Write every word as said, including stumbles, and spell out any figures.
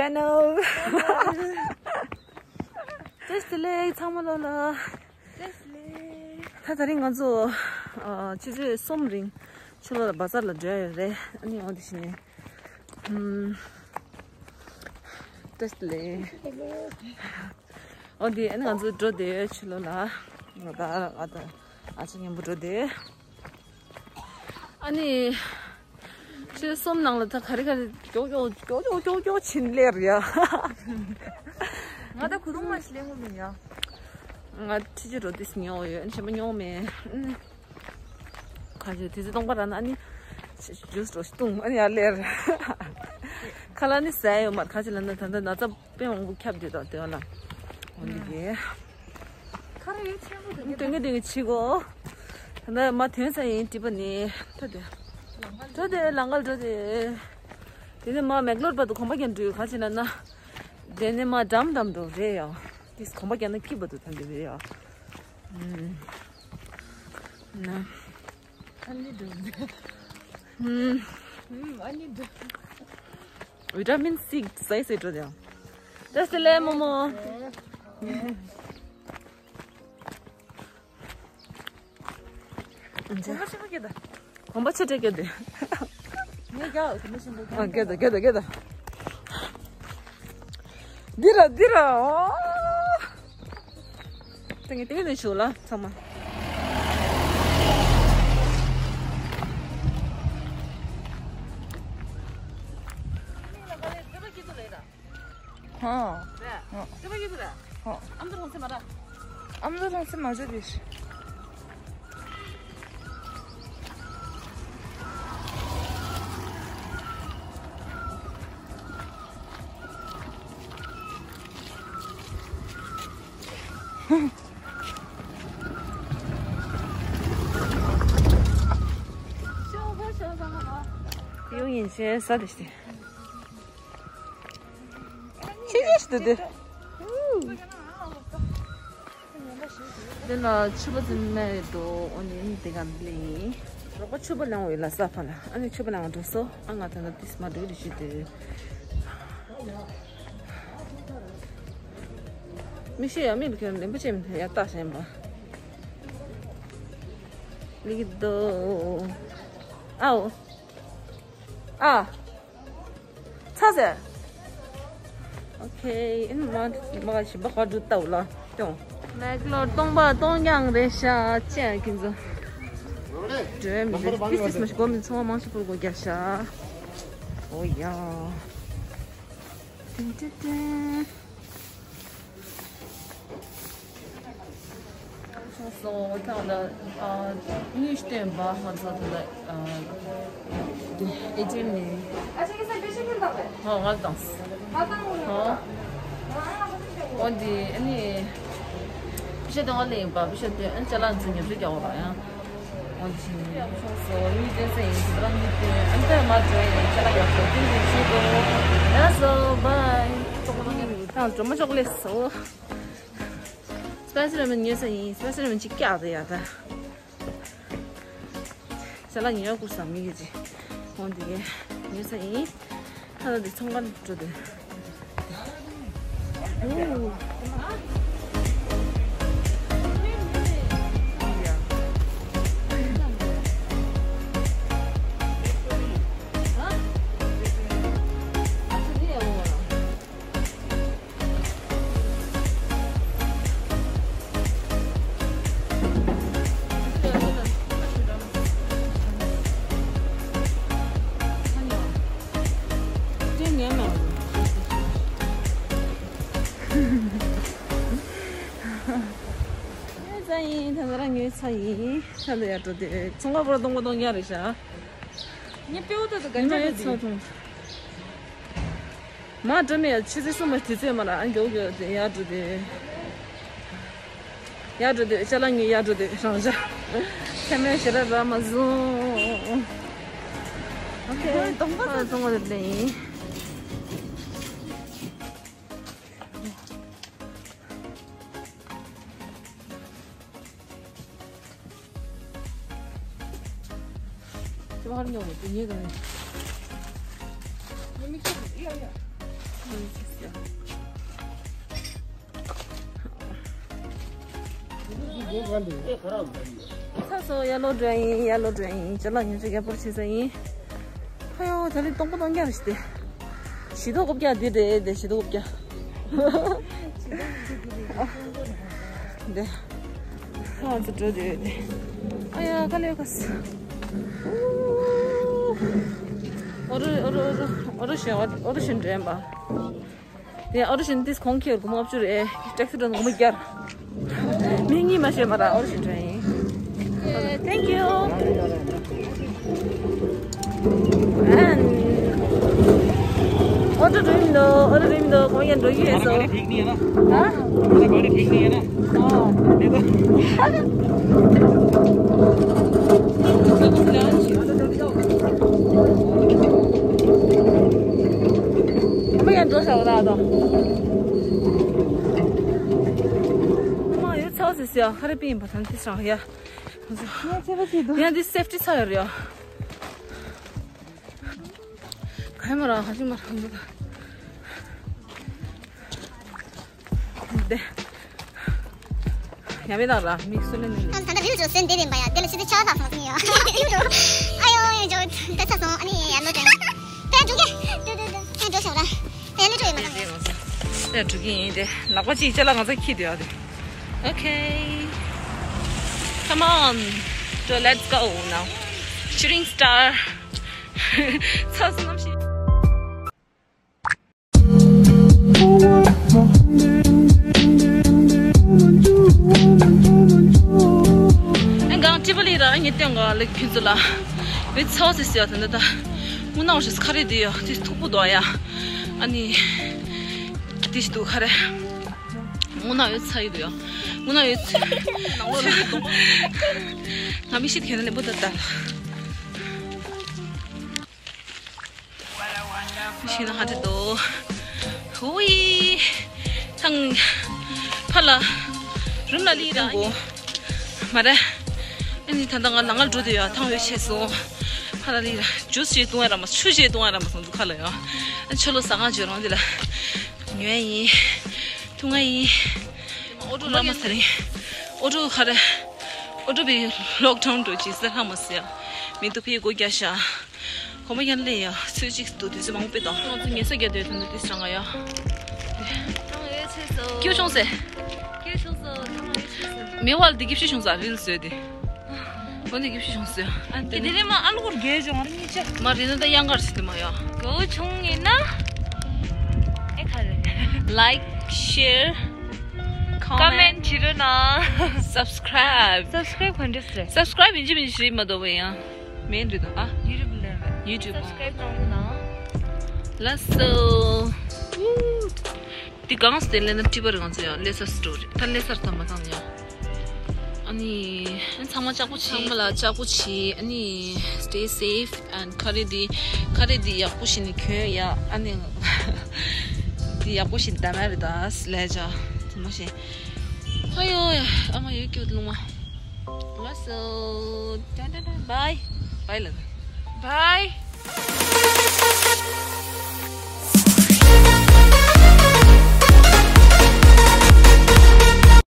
Channel. བཀྲ་ཤིས་བདེ་ལེགས་ཚང་མ་ལོ་ལ། བཀྲ་ཤིས་བདེ་ལེགས། ད་དེ་རིང་ང་ཚོ་ཨ་ཆུ་ཚོད་གསུམ་རིང་ཕྱི་ལོགས་ལ་བ་ཛར་ལ་འགྲོ་ཡ་ཡོད་རེད། ཨ་ནི་འོ་དེ་བཞིན་ནས་ཨམ། བཀྲ་ཤིས་བདེ་ལེགས། འོ་དེ་ཨ་ནི་ང་ཚོ་འགྲོ་བསྡད་ཕྱི་ལོགས་ལ། ང་ད་ང་ད་ཨ་ཅག་མཉམ་པོ་འགྲོ་བསྡད། ཨ་ནི། ཆུ་ཚོད་གསུམ་ནང་ལ་ད་ག་རེ་ག་རེ་མགྱོགས་མགྱོགས་མགྱོགས་མགྱོགས་མགྱོགས་མགྱོགས་ཕྱིན་སླེབས་ཡ། ང་ད་གུ་རུང་མ་ཞིག་ལེན་དགོས་མིན་ཡ། ང་ཁྲི་ཆུ་རོ་ཏིས་ཉོ་ཡོད། གཞན་པ་ཉོ་མེད། ཨུམ། ཁ་ཆུ་དེ་ཚོ་སྟོང་པ་ར་ན་ཨ་ནི་ཇུས་རོ་ཞིག་བཏུང་ཨ་ནི་ཡར་སླེབས། ཁ་ལག་ནི་ཟ་ཡ་ཡོད་མ་རེད། ཁ་ཆུ་ལ་ན་ད་ལྟ་ན་ཚ་དཔེ་མང་པོ་ཁྱབ་བསྡད་དོ་དེ་བ་ལ། འོ་འདི་གས། ཁ་ར་ཡོད་ཆེན་པོ་དེ་ཏེང་གེ་ཏེང་གེ་བྱེད་གོ། ད་ནི་མ་ཐོན་ས་ཡིན་དྲིས་པ་ནི། ད་དེ། ད་དེ་ལང་ཀར་འགྲོ་དེ། དེ་ནི་མ་མེག་ལོར་བར་དུ་གོམ་པ་རྒྱག་འགྲོ་ཡོད་ག་ཅི་ན་ན། དེ་ནི་མ་འགྲམ་འགྲམ་འགྲོ་རེད་ཡ། དེ་གོམ་པ་རྒྱག་ན་སྐྱིད་པ་འདུག་ད་འདི་རེད་ཡ། ཨུམ། ན། ཨ་ནི་འགྲོ། ཨུམ། ཨུམ། ཨ་ནི་འགྲོ། ཝི་ཊ་མིན་སི་ཟ་ཟེར་འགྲོ་དེ་ཡ། བཀྲ་ཤིས་བདེ་ལེགས་རྨོ་མོ། གོམ་པ་ཆེན་པོ་སྐྱེ་ད། གོམ་པ་ཆེ་གྲས་སྐྱེ་དེ། ངས་རྒྱག་གོམ་པ་ཆེན་པོ་སྐྱེ། ཨ་སྐྱེ་ད་སྐྱེ་ད་སྐྱེ་ད། འདི་ར་འདི་ར་ཨོ། ཏེང་གེ་ཏེང་གེ་ནས་ཞུ་ལ་ཚང་མ། ཧོ། རེད། ཧོ། ཅི་བ་ཡོད་རེད། ཧོ། ཨམ་ཅོག་ལོང་སེ་མ་ར། ཨམ་ཅོག་ལོང་སེ་མ་ཅོ་དེ། ཡོང་ཡིན་ཤེས་ས་དེ་ཤི། ཤི་ཤི་ཤི་དུ་དུ། དེ་ལ་ཕྱུ་པ་ཙམ་མེད་འགྲོ། འོ་ནི་དེ་ག་ལེ། རོགས་པ་ཕྱུ་པ་ལང་བའི་ལ་ས་ཕ་ལ། ཨ་ནི་ཕྱུ་པ་ལང་འགྲོ་སོ། ཨ་ང་ད་ལྟ་ཏིས་མ་འགྲོ་རི་ཤི་དུ། མི་ཤེས་ཡ། མི་ལ་ཁྱོད་ལེན་པོ་ཆེ་མི་ཐལ་ཡ་ལྟ་ཞེན་པ། ལིག་དོ། ཨའོ། ཨ། ཚ་ཟེར། ཨོ་ཁེ། ཨིན་མ་མ་ཞིམ་པ་ཧ་འགྲོ་ལྟ་བུ་ལ་ཀྱོང་། མེག་ལོར་སྟོང་པ་སྟོང་རྐྱང་རེད་ཤག་ཅེས་ཀིན་ཙོ། འགྲོ་མི་འདུག་ཏིས་ཏིས་མ་ཞིག་གོ་མི་ཚོང་བ་མང་ཆེ་པོར་གོ་རྒྱག་ཤག་ཨོ་ཡ། ཏིང་ཏིང་ཏིང་། སོ་ཐང་ལ་ཨ་དངུལ་སྟོན་པ་ང་ཚོ་ད་ལ་ཨ་དེ་ཨེ་ཊི་ཨེམ་ནས་ཧོ་ང་དང་ཧོ་འོ་འདི་ཨ་ནི་པི་ཤ་དང་ལེན་པ་པི་ཤ་དེ་ཨ་ནི་ཅ་ལག་ཚོ་ཉོ་ཚོ་རྒྱག་པ་ཡང་འོ་འདི་སོ་དངུལ་སྟོན་ས་ཡིན་ཟེར་རང་གཉིས་དེ་ཨ་ནི་ད་མ་འགྲོ་ཡིན་ཅ་ལག་ཡག་པོ་དེ་འདི་ཆེད་དུ་ཡ་སོ་བའི་ཐང་སྒྲོལ་མ་ཅོག་ལེ་སོ། སྤེན་སར་ར་མན་ཉོས་ས་ཡིན། སྤེན་སར་ར་མན་གཅིག་བཀྱག་དེ་ཡ་ད། ཅ་ལག་ཉོ་དགོས་བསམ་མི་གི་ཅི། འོ་འདི་གས་ཉོས་ས་ཡིན། ད་ད་འདི་ཚོང་ཁང་འགྲོ་དེ། ཨུ། ཉོས་ཚར་ཡིན། ད་ང་རང་ཉོས་ཚར་ཡིན། ད་ལྟ་ཡར་འགྲོ་དེ་ཚོང་ཁང་པོ་ར་སྟོང་པ་སྟོང་རྐྱང་རེད་ཤག་ངས་དཔེ་འོ་ད་ད་ག་ཉོས་ཚར་ཚར་ཚོང་། མ་འགྲོ་མེད་ཡ། ཆུ་ཚོད་གསུམ་པ་དུས་ཚོད་མ་ར་ཨ་མགྱོགས་མགྱོགས་དེ་ཡར་འགྲོ་དེ། ཡར་འགྲོ་དེ་ཅ་ལག་ཉོས་ཡར་འགྲོ་དེ་རང་ཅག་ཁ་མེད་ཞེ་དྲག་ར་མ་བཟུང་། ཨོ་ཁེ། གདོང་པ་ཚོང་པ་དེ་ལེན། ཅི་བར་ཉོ་དེ་ཉེ་ག་ནས། ཉེ་མི་ཁྱེད་ཡ་ཡ། ཚ་སོ་ཡ་ལོ་འགྲོ་ཡིན། ཡ་ལོ་འགྲོ་ཡིན། ཅ་ལག་ཉོ་ཆ་རྒྱ་པོར་བྱེད་ས་ཡིན། ཧ་ཡོ་ཇ་ལི་སྟོང་པ་སྟོང་རྒྱ་རེད་ཤི་དེ། བཞི་སྟོང་དགུ་བརྒྱ་འདི་རེད་དེ། བཞི་སྟོང་དགུ་བརྒྱ། འདི། ང་ཚོ་འགྲོ་དེ་ཡོད་དེ། ཨ་ཡ་ཁ་ལས་ཁ་ས། ཨོ་རོ་ཨོ་རོ་ཨོ་རོ་ཨོ་རོ་ཞིན་ཨོ་རོ་ཞིན་འགྲན་པ། དེ་ཨོ་རོ་ཞིན་ཏིས་གོང་ཁེར་སྒོར་མོ་ལྔ་བཅུ་རེད། ཊེག་སི་འགྲོ་སྒོར་མོ་བརྒྱ། མི་གཉིས་མ་ཤེས་མ་ར་ཨོ་རོ་ཞིན་འགྲན་ཡིན། Thank you. And ཨོ་ཏོ་འགྲོ་ཡིན་འདུག་ཨོ་ཏོ་འགྲོ་ཡིན་འདུག་གོང་ཡང་འགྲོ་ཡི་ཡོད་སོ། ཧ། ཨ་མ་ཡང་འགྲོ་བཞག་ད་དོ། ཨ་མ་ཡོད་ཚ་བ་ཟེར་ཟེར་ཡ་ཁ་རེ་པི་ཡིན་པ་དང་ཏི་སྲང་ཡ། ཡང་འདི་སེབ་ཊི་ཚ་ཡོད་རེད་ཡ། ག་ཡ་མ་ར་ཧ་ཅི་མ་ར་འདུག་ད། འདི། ཡ་མེད་ད་ར་མིག་སུ་ལེན་ནི། ད་ད་ལྟ་བིའུ་ཇོ་སེན་དེ་ཡིན་པ་ཡ། དེ་ལ་ཕྱི་དེ་ཆ་ལྷག་སོང་ཟིན་ཡོད། བིའུ་ཇོ། ཨ་ཡོ་ཡོ་ཇོ་དེ་ཚ་སོང་། ཨ་ནི་ཡ་ལོ་དྲན། དེ་འགྲོ་གི། དེ་དེ་དེ་དེ་འགྲོ་ཤོག་ར། དེ་ལོ་དྲན་མ་སོང་། དེ་འགྲོ་གི་ཡིན་དེ། ལག་པ་གཅིག་ཅ་ལག་ང་ཚོ་ཁྱི་དེ་ཡ་དེ། Okay. Come on. So let's go now. Shooting star. ཚ་སོང་ནམ་ཞིག་ཨ་གང་ཅི་པ་ལི་ར་ངེ་སྟོན་ག་ལེགས་ཕུན་ཚོགས་ལ། བེ་ཚའོ་སི་སི་ཡ་དེ་འདི་ད། དངུལ་ནག་ཞིག་ཁ་རེ་དེ་ཡ་དེ་མཐུག་པོ་དོ་ཡ། ཨ་ནི། དེ་ཞིག་འདུག་ཁ་རེ། དངུལ་ནག་ཡོད་ཚ་ཡི་དུ་ཡ། དངུལ་ནག་ཡོད་ཚ། ནང་ལོགས་ལ། ང་མི་ཤི་ཁྱོད་ལེན་པོ་ད་ད། ཤིང་ན་ཧ་ཏི་དོ། ཧུའི། ཐང་། ཕ་ལ། རུམ་ལ་ལི་རང་གོ། མ་རེད། ཨ་ནི་ད་ལྟ་ང་ལ་ང་འགྲོ་དུ་ཡོད། ཐང་ཡོད་ཆེ་སོང་། ཕ་ལ་ལི་ར་ཇུས་ཞིག་བཏུང་ཡ་ར་མ་ཆུ་ཞིག་བཏུང་ཡ་ར་མ་སོང་དུ་ཁ་ལ་ཡོད། ཨ་ཆུ་ལོ་ཟ་ང་བརྗོད་རང་འདི་ལ། ཉོ་ཡ་ཡིན། འཐུང་ང་ཡིན། ཨོ་ཏོ་ལ་མ་ཟ་རིང་། ཨོ་ཏོ་ཁ་རེད། ཨོ་ཏོ་བི་ལོག་ཌའུན་འགྲོ་ཅི་ཟེར་ཧ་མ་ཟེར། མི་ཏུ་ཕི་སྒོ་རྒྱག་ཤག་གོམ་པ་ཡར་སླེབས་ཡ། ཚོད་ཅིག་ཏུ་དུས་ཚོད་མང་པོ་སྤེལ་དང་། ང་ཚོ་ཉལ་ས་རྒྱག་དུས་ད་ནི་ཏི་སྲང་ང་ཡ། ཐང་ཡོད་ཆེ་སོ། སྐྱོ་བྱུང་ཟེར། སྐྱོ་བྱུང་སོ། ཐང་ཡོད་ཆེ་སོ། མེ་ཝལ་འདི་གི་ཕྱི་བྱུང་ཟ་རིལ་བཟོས་ཏེ། འོ་འདི་གི་ཕྱི་བྱུང་ཟོས། ཨ་ནི་དེ་ནི་རེ་མ་ཨ་ལོ་གོར་རྒྱལ་བྱུང་ཨ་ར་གཉིས་ཆ། མ་རེད་ན་ད་གཡང་གར་ཟེར་དེ་མ་ཡ། གོ་བྱུང་ཡིན་ན། ཨེ་ཁ་རེ། Like, share, comment, comment བྱེད་རོགས་གནང་། Subscribe. Subscribe ག་འདྲ་ཟེར། Subscribe ཡིན་གཅིག་མིན་གཅིག་བྱེད་མ་གཏོགས་པ་ཡང་། མེད་འདྲི་དང་ཨ། YouTube ལ། YouTube. Subscribe གནང་རོགས་གནང་། ལགས་སོ། འདི་གང་སྟེ་ལས་ན་ཀྲི་པར་ང་ཚོ་ཡང་ལས་ས་སི་ཊོར་རེད། ད་ལས་སར་ཐམ་པ་ཐམ་ཡང་། ཨ་ནི། ཚང་མ་ལྕགས་པོ་བྱེད། ཚང་མ་ལ་ལྕགས་པོ་བྱེད། ཨ་ནི། Stay safe and ཁ་རེ་འདི། ཁ་རེ་འདི་ཡག་པོ་ཞིག་ནས་གྱོན་ཡ། ཨ་ནི། འདི་ཡག་པོ་ཞིག་འདམ་ཡ་རེད་ད་ལས་བྱ། དེ་མ་ཤེས། ཨ་ཡོ་ཡ། ཨ་མ་ཡོད་ཀྱི་ལུང་མ། ལགས་སོ། ཏན་ཏན་ཏན། Bye. Bye ལགས། Bye.